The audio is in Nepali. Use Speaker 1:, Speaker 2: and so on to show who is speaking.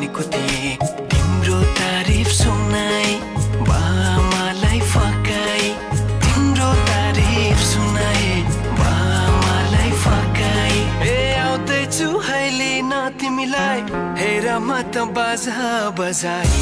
Speaker 1: भनेको थिएँ तिम्रो तारिफ सुनाई बामालाई फकाई तिम्रो तारिफ सुनाए बामालाई फकाई ए आउँदैछु अहिले न तिमीलाई हेर म त बाजा बजाई